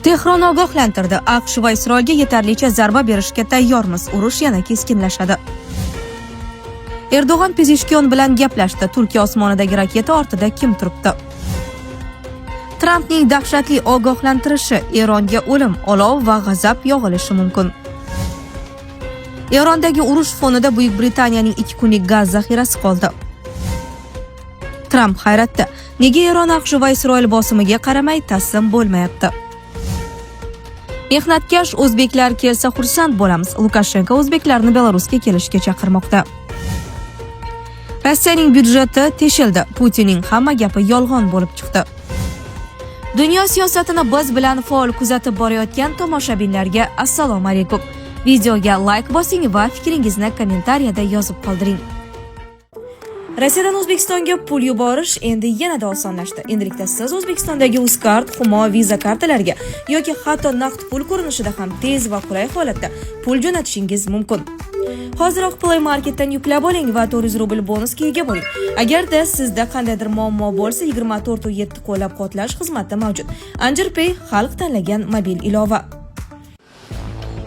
Tehron ogohlantirdi. AQSh va Isroilga yetarlicha zarba berishga tayyormiz. Urush yana keskinlashadi. Erdo'g'on Pezeshkiyon bilan gaplashdi. Turkiya osmonidagi raketa ortida kim turibdi? Trampning dahshatli ogohlantirishi: Eronga o'lim, olov va g'azab yog'ilishi mumkin. Erondagi urush fonida Buyuk Britaniyaning 2 kunlik gaz zaxirasi qoldi. Tramp hayratda. Nega Eron AQSh va Isroil bosimiga qaramay taslim bo'lmayapti? Mehnatkash o'zbeklar kelsa, xursand bo'lamiz. Lukashenko o'zbeklarni Belarusga kelishga chaqirmoqda. Rossiyaning byudjeti teshildi. Putinning hamma gapi yolg'on bo'lib chiqdi. Dunyo siyosatini biz bilan faol kuzatib borayotgan tomoshabinlarga assalomu alaykum. Videoga layk bosing va fikringizni kommentariyada yozib qoldiring. Rossiyadan O'zbekistonga pul yuborish endi yanada osonlashdi. Endilikda siz O'zbekistondagi Uzcard, Humo, Visa kartalariga yoki hatto naqd pul ko'rinishida ham tez va qulay holatda pul jo'natishingiz mumkin. Hoziroq Play Marketdan yuklab oling va 400 rubl bonusga ega bo'ling. Agarda sizda qandaydir muammo bo'lsa, 24/7 qo'llab-quvvatlash xizmati mavjud. Anjir Pay – xalq tanlagan mobil ilova.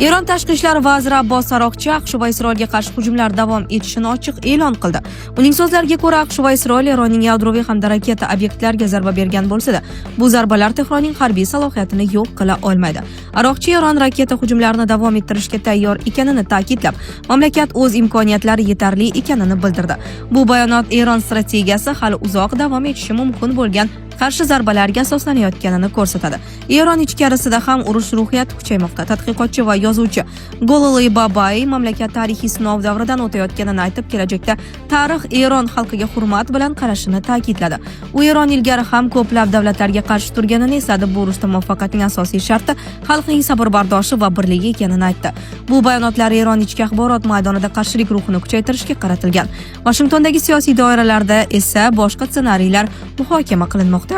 Eron tashqi ishlar vaziri Abbos Aroqchi AQSh va Isroilga qarshi hujumlar davom etishini ochiq e'lon qildi. Uning so'zlariga ko'ra, AQSh va Isroil Eronning yadroviy hamda raketa obyektlariga zarba bergan bo'lsa-da, bu zarbalar Tehronning harbiy salohiyatini yo'q qila olmaydi. Aroqchi Eron raketa hujumlarini davom ettirishga tayyor ekanini ta'kidlab, mamlakat o'z imkoniyatlari yetarli ekanini bildirdi. Bu bayonot Eron strategiyasi hali uzoq davom etishi mumkin bo'lgan qarshi zarbalarga asoslanayotganini ko'rsatadi. Eron ichkarisida ham urush ruhiyati kuchaymoqda. Tadqiqotchi va yozuvchi Gololay Babai mamlakat tarixiy sinov davridan o'tayotganini aytib, kelajakda tarix Eron xalqiga hurmat bilan qarashini ta'kidladi. U Eron ilgari ham ko'plab davlatlarga qarshi turganini esladi. Bu urushda muvaffaqiyatning asosiy sharti xalqning sabr-bardoshi va birligi ekanini aytdi. Bu bayonotlar Eron ichki axborot maydonida qarshilik ruhini kuchaytirishga qaratilgan. Vashingtondagi siyosiy doiralarda esa boshqa ssenariylar muhokama qilinmoqda.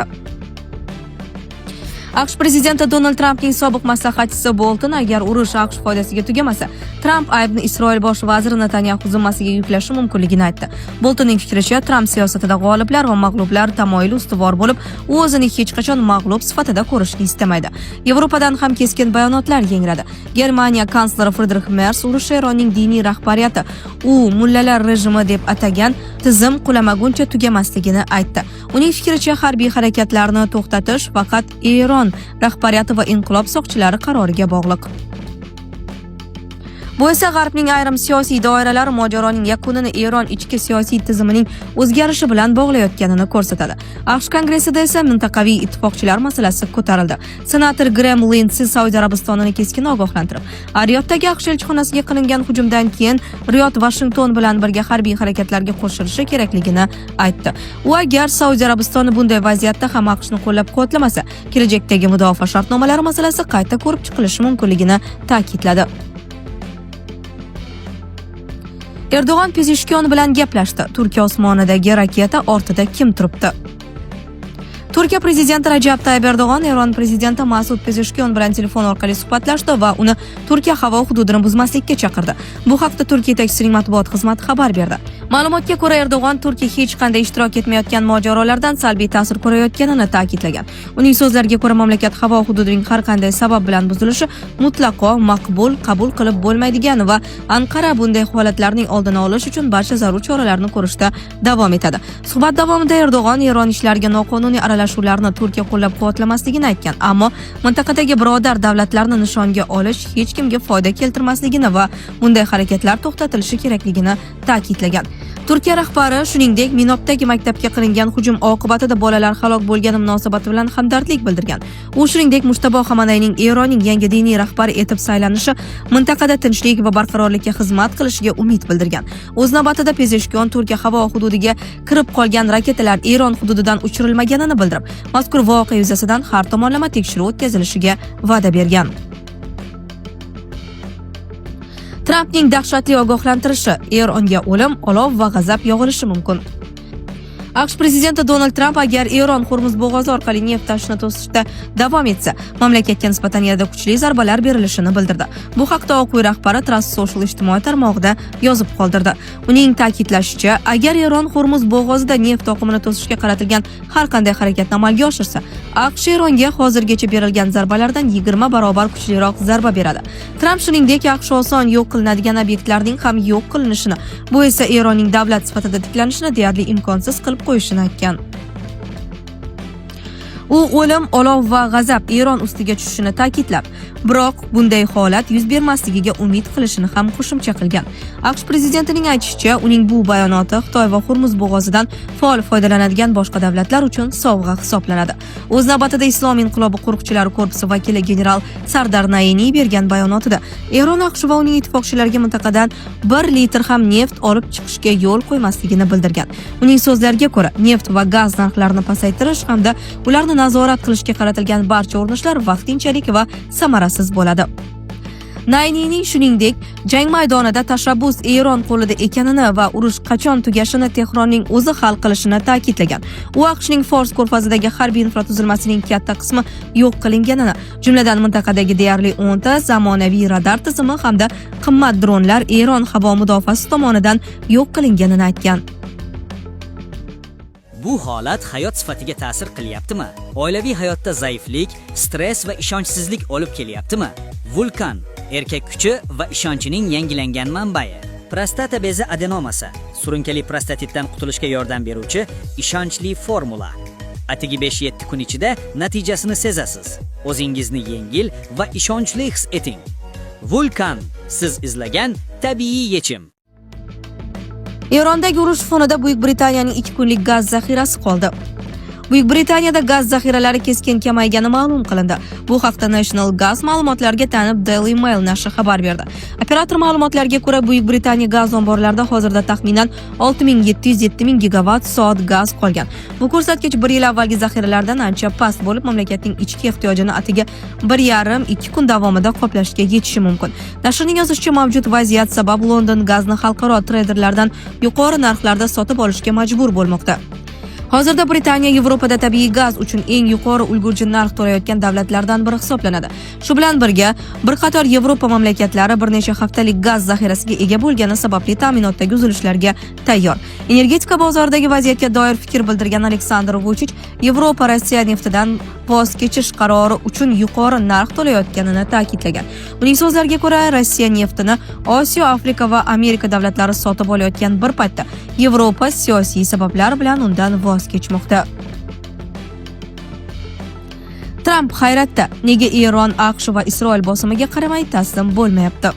AQSh prezidenti Donald Trampning sobiq maslahatchisi Bolton agar urush AQSh foydasiga tugamasa, Tramp aybni Isroil bosh vaziri Netanyaxu zimmasiga yuklashi mumkinligini aytdi. Boltonning fikricha, Tramp siyosatida g'oliblar va mag'lublar tamoyili ustuvor bo'lib, u o'zini hech qachon mag'lub sifatida ko'rishni istamaydi. Yevropadan ham keskin bayonotlar yangradi. Germaniya kansleri Fridrix Mers urush Eronning diniy rahbariyati u mullalar rejimi deb atagan tizim qulamaguncha tugamasligini aytdi. Uning fikricha, harbiy harakatlarni to'xtatish faqat Eron rahbariyati va inqilob soqchilari qaroriga bog'liq. Bu esa G'arbning ayrim siyosiy doiralari mojaroning yakunini Eron ichki siyosiy tizimining o'zgarishi bilan bog'layotganini ko'rsatadi. AQSh Kongressida esa mintaqaviy ittifoqchilar masalasi ko'tarildi. Senator Grem Lindsi Saudiya Arabistonini keskin ogohlantirib, Riyoddagi AQSh elchixonasiga qilingan hujumdan keyin Riyod Vashington bilan birga harbiy harakatlarga qo'shilishi kerakligini aytdi. U agar Saudiya Arabistoni bunday vaziyatda ham AQShni qo'llab-quvvatlamasa, kelajakdagi mudofaa shartnomalari masalasi qayta ko'rib chiqilishi mumkinligini ta'kidladi. Erdo'g'on Pezeshkiyon bilan gaplashdi. Turkiya osmonidagi raketa ortida kim turibdi? Turkiya prezidenti Rajab Tayyip Erdo'g'on Eron prezidenti Masud Pezeshkiyon bilan telefon orqali suhbatlashdi va uni Turkiya havo hududini buzmaslikka chaqirdi. Bu haqda Turkiya yetakchisining matbuot xizmati xabar berdi. Ma'lumotga ko'ra, Erdo'g'on Turkiya hech qanday ishtirok etmayotgan mojarolardan salbiy ta'sir ko'rayotganini ta'kidlagan. Uning so'zlariga ko'ra, mamlakat havo hududining har qanday sabab bilan buzilishi mutlaqo maqbul qabul qilib bo'lmaydigan va Anqara bunday holatlarning oldini olish uchun barcha zarur choralarni ko'rishda davom etadi. Suhbat davomida Erdo'g'on Eron ishlariga noqonuniy aralashuvlarni Turkiya qo'llab-quvvatlamasligini aytgan, ammo mintaqadagi birodar davlatlarni nishonga olish hech kimga foyda keltirmasligini va bunday harakatlar to'xtatilishi kerakligini ta'kidlagan. Turkiya rahbari, shuningdek, Minobdagi maktabga qilingan hujum oqibatida bolalar halok bo'lgani munosabati bilan hamdardlik bildirgan. U, shuningdek, Mushtabo Hamanayning Eronning yangi diniy rahbari etib saylanishi mintaqada tinchlik va barqarorlikka xizmat qilishiga umid bildirgan. O'z navbatida Pezeshkiyon Turkiya havo hududiga kirib qolgan raketalar Eron hududidan uchirilmaganini bildirib, mazkur voqea yuzasidan har tomonlama tekshiruv o'tkazilishiga va'da bergan. Trampning dahshatli ogohlantirishi: Eronga o'lim, olov va g'azab yog'ilishi mumkin. AQSh prezidenti Donald Tramp agar Eron Hormuz bo'g'ozi orqali neft tashishni to'sishda davom etsa, mamlakatga nisbatan yanada kuchli zarbalar berilishini bildirdi. Bu haqda Oq uy rahbari Truth Social ijtimoiy tarmog'ida yozib qoldirdi. Uning ta'kidlashicha, agar Eron Hormuz bo'g'ozida neft oqimini to'sishga qaratilgan har qanday harakatni amalga oshirsa, AQSh Eronga hozirgacha berilgan zarbalardan 20 barobar kuchliroq zarba beradi. Tramp shuningdek, AQSh oson yo'q qilinadigan obyektlarning ham yo'q qilinishini, bu esa Eronning davlat sifatida tiklanishini deyarli imkonsiz qilib qo'yishini aytgan. U o'lim, olov va g'azab Eron ustiga tushishini ta'kidlab, biroq bunday holat yuz bermasligiga umid qilishini ham qo'shimcha qilgan. AQSh prezidentining aytishicha, uning bu bayonoti Xitoy va Hormuz bo'g'ozidan faol foydalanadigan boshqa davlatlar uchun sovg'a hisoblanadi. O'z navbatida Islom inqilobi qo'riqchilari korpusi vakili general Sardar Nainiy bergan bayonotida Eron AQSh va uning ittifoqchilariga mintaqadan 1 litr ham neft olib chiqishga yo'l qo'ymasligini bildirgan. Uning so'zlariga ko'ra, neft va gaz narxlarini pasaytirish hamda ularni nazorat qilishga qaratilgan barcha urinishlar vaqtinchalik va samarasiz bo'ladi. Nayniyning shuningdek, jang maydonida tashabbus Eron qo'lida ekanini va urush qachon tugashini Tehronning o'zi hal qilishini ta'kidlagan. U AQShning Fors ko'rfazidagi harbiy infratuzilmasining katta qismi yo'q qilinganini, jumladan mintaqadagi deyarli 10 ta zamonaviy radar tizimi hamda qimmat dronlar Eron havo mudofaasi tomonidan yo'q qilinganini aytgan. Bu holat hayot sifatiga ta'sir qilyaptimi? Oilaviy hayotda zaiflik, stress va ishonchsizlik olib kelyaptimi? Vulkan erkak kuchi va ishonchining yangilangan manbai. Prostata bezi adenomasi, surunkali prostatitdan qutulishga yordam beruvchi ishonchli formula. Atigi 5-7 kun ichida natijasini sezasiz. O'zingizni yengil va ishonchli his eting. Vulkan siz izlagan tabiiy yechim. Erondagi urush fonida Buyuk Britaniyaning 2 kunlik gaz zaxirasi qoldi. Buyuk Britaniyada gaz zaxiralari keskin kamaygani ma'lum qilindi. Bu haqda National Gas ma'lumotlariga tayanib Daily Mail nashri xabar berdi. Operator ma'lumotlariga ko'ra, Buyuk Britaniya gaz omborlarida hozirda taxminan 6707 ming gigawatt soat gaz qolgan. Bu ko'rsatkich bir yil avvalgi zaxiralardan ancha past bo'lib, mamlakatning ichki ehtiyojini atigi 1,5-2 kun davomida qoplashga yetishi mumkin. Nashrning yozishicha, mavjud vaziyat sabab London gazni xalqaro treyderlardan yuqori narxlarda sotib olishga majbur bo'lmoqda. Hozirda Britaniya Yevropada tabiiy gaz uchun eng yuqori ulgurji narx to'layotgan davlatlardan biri hisoblanadi. Shu bilan birga, bir qator Yevropa mamlakatlari bir necha haftalik gaz zaxirasiga ega bo'lgani sababli ta'minotdagi uzilishlarga tayyor. Energetika bozoridagi vaziyatga doir fikr bildirgan Aleksandr Vuchich Yevropa Rossiya neftidan voz kechish qarori uchun yuqori narx to'layotganini ta'kidlagan. Uning so'zlariga ko'ra, Rossiya neftini Osiyo, Afrika va Amerika davlatlari sotib olayotgan bir paytda Yevropa siyosiy sabablar bilan undan voz kechmoqda. Tramp hayratda, nega Eron AQSh va Isroil bosimiga qaramay taslim bo'lmayapti?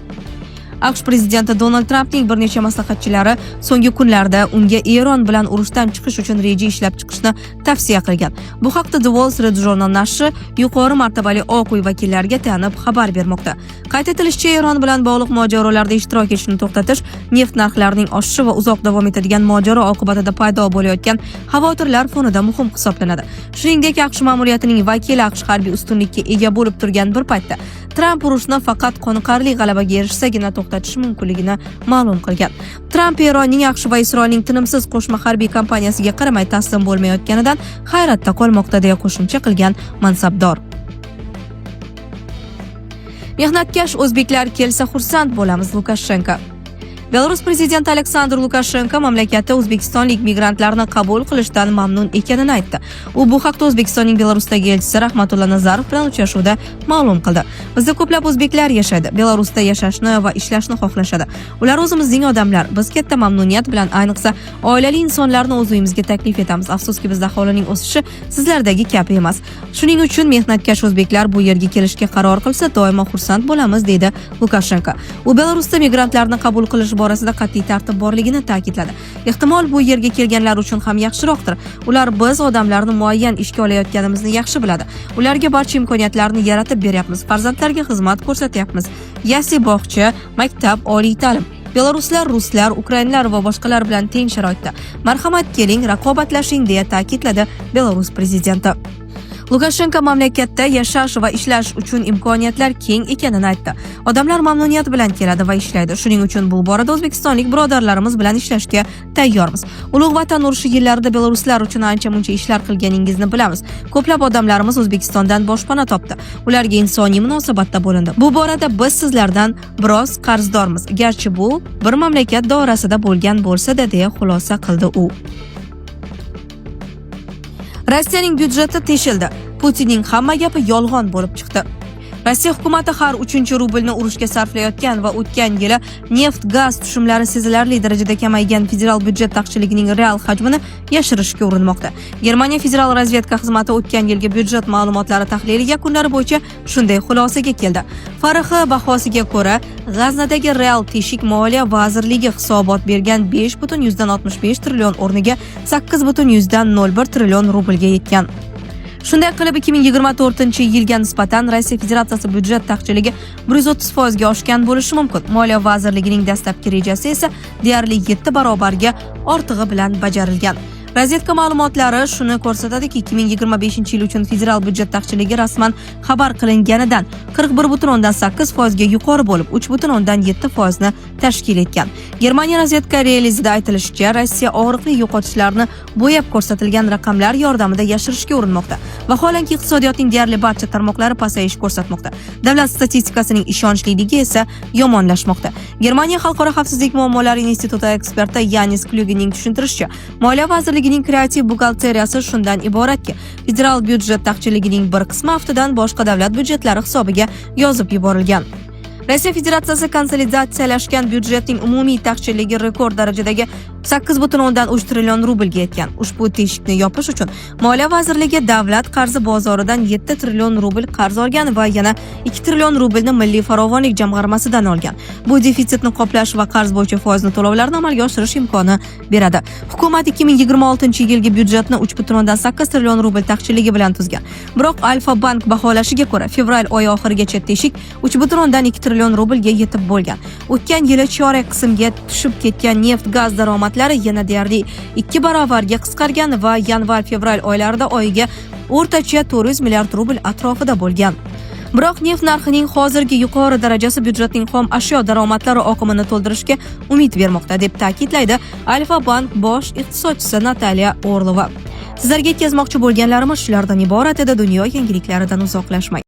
AQSh prezidenti Donald Trampning bir necha maslahatchilari so'nggi kunlarda unga Eron bilan urushdan chiqish uchun reja ishlab chiqishni tavsiya qilgan. Bu haqda The Wall Street Journal nashri yuqori martabali Oq uy vakillariga tayanib xabar bermoqda. Qayd etilishicha, Eron bilan bog'liq mojarolarda ishtirok etishni to'xtatish neft narxlarining oshishi va uzoq davom etadigan mojaro oqibatida paydo bo'layotgan xavotirlar fonida muhim hisoblanadi. Shuningdek, AQSh ma'muriyatining vakili AQSh harbiy ustunlikka ega bo'lib turgan bir paytda Tramp urushni faqat qoniqarli g'alabaga erishsagina to'xtatish mumkinligini ma'lum qilgan. Tramp Eronning AQSh va Isroilning tinimsiz qo'shma harbiy kampaniyasiga qaramay taslim bo'lmayotganidan hayratda qolmoqda, deya qo'shimcha qilgan mansabdor. Mehnatkash o'zbeklar kelsa xursand bo'lamiz, Lukashenko. Belarus prezidenti Aleksandr Lukashenko mamlakatda o'zbekistonlik migrantlarni qabul qilishdan mamnun ekanini aytdi. U bu haqda O'zbekistonning Belarusdagi elchisi Rahmatulla Nazarov bilan uchrashuvda ma'lum qildi. Bizda ko'plab o'zbeklar yashaydi. Belarusda yashashni va ishlashni xohlashadi. Ular o'zimizning odamlar. Biz katta mamnuniyat bilan, ayniqsa oilali insonlarni o'z uyimizga taklif etamiz. Afsuski, bizda aholining o'sishi sizlardagi kabi emas. Shuning uchun mehnatkash o'zbeklar bu yerga kelishga qaror qilsa, doimo xursand bo'lamiz, deydi Lukashenko. U Belarusda migrantlarni qabul qilish borasida qat'iy tartib borligini ta'kidladi. Ehtimol, bu yerga kelganlar uchun ham yaxshiroqdir. Ular biz odamlarni muayyan ishga olayotganimizni yaxshi biladi. Ularga barcha imkoniyatlarni yaratib beryapmiz. Farzandlarga xizmat ko'rsatyapmiz. Yasli, bog'cha, maktab, oliy ta'lim. Belaruslar, ruslar, ukrainlar va boshqalar bilan teng sharoitda. Marhamat, keling, raqobatlashing, deya ta'kidladi Belarus prezidenti. Lukashenko mamlakatda yashash va ishlash uchun imkoniyatlar keng ekanini aytdi. Odamlar mamnuniyat bilan keladi va ishlaydi. Shuning uchun bu borada o'zbekistonlik birodarlarimiz bilan ishlashga tayyormiz. Ulug' Vatan urushi yillarida belaruslar uchun ancha-muncha ishlar qilganingizni bilamiz. Ko'plab odamlarimiz O'zbekistondan boshpana topdi. Ularga insoniy munosabatda bo'lindi. Bu borada biz sizlardan biroz qarzdormiz. Garchi bu bir mamlakat doirasida bo'lgan bo'lsa-da, deya xulosa qildi u. Rossiyaning byudjeti teshildi. Putinning hamma gapi yolg'on bo'lib chiqdi. Rossiya hukumati har 3-rublni urushga sarflayotgan va o'tgan yili neft gaz tushumlari sezilarli darajada kamaygan federal byudjet taqchilligining real hajmini yashirishga urinmoqda. Germaniya federal razvedka xizmati o'tgan yilgi byudjet ma'lumotlari tahlili yakunlari bo'yicha shunday xulosaga keldi. FRX bahosiga ko'ra, g'aznadagi real teshik Moliya vazirligi hisobot bergan 5,65 trillion o'rniga 8,01 trillion rublga yetgan. Shunday qilib, 2024-yilga nisbatan Rossiya Federatsiyasi byudjet taqchilligi 130% ga oshgan bo'lishi mumkin. Moliya vazirligining dastlabki rejasi esa deyarli 7 barobarga ortig'i bilan bajarilgan. Razvedka ma'lumotlari shuni ko'rsatadiki, 2025-yil uchun federal byudjet taqchilligi rasman xabar qilinganidan 41,8% ga yuqori bo'lib, 3,7% ni tashkil etgan. Germaniya razvedka relizida aytilishicha, Rossiya og'riqli yo'qotishlarni bo'yab ko'rsatilgan raqamlar yordamida yashirishga urinmoqda. Vaholanki, iqtisodiyotning deyarli barcha tarmoqlari pasayish ko'rsatmoqda. Davlat statistikasining ishonchliligi esa yomonlashmoqda. Germaniya Xalqaro xavfsizlik muammolari instituti eksperti Yanis Klyugening tushuntirishicha, Moliya vazirligining kreativ buxgalteriyasi shundan iboratki, federal byudjet taqchilligining bir qismi aftidan boshqa davlat byudjetlari hisobiga yozib yuborilgan. Rossiya Federatsiyasi konsolidatsiyalashgan byudjetning umumiy taqchilligi rekord darajadagi 8,3 trillion rublga yetgan. Ushbu teshikni yopish uchun Moliya vazirligi davlat qarzi bozoridan 7 trillion rubl qarz olgan va yana 2 trillion rublni Milliy farovonlik jamg'armasidan olgan. Bu defitsitni qoplash va qarz bo'yicha foizli to'lovlarni amalga oshirish imkoni beradi. Hukumat 2026-yilgi byudjetni 3,8 trillion rubl taqchilligi bilan tuzgan. Biroq Alfa bank baholashiga ko'ra, fevral oyi oxirigacha teshik 3,2 trillion rublga yetib bo'lgan. O'tgan yili chorak qismga tushib ketgan neft gaz daromadlari yana deyarli 2 barobarga qisqargan va yanvar-fevral oylarida oyiga o'rtacha 400 milliard rubl atrofida bo'lgan. Biroq neft narxining hozirgi yuqori darajasi byudjetning xom ashyo daromadlari oqimini to'ldirishga umid bermoqda, deb ta'kidlaydi Alfa bank bosh iqtisodchisi Natalya Orlova. Sizlarga yetkazmoqchi bo'lganlarimiz shulardan iborat edi. Dunyo yangiliklaridan uzoqlashmang.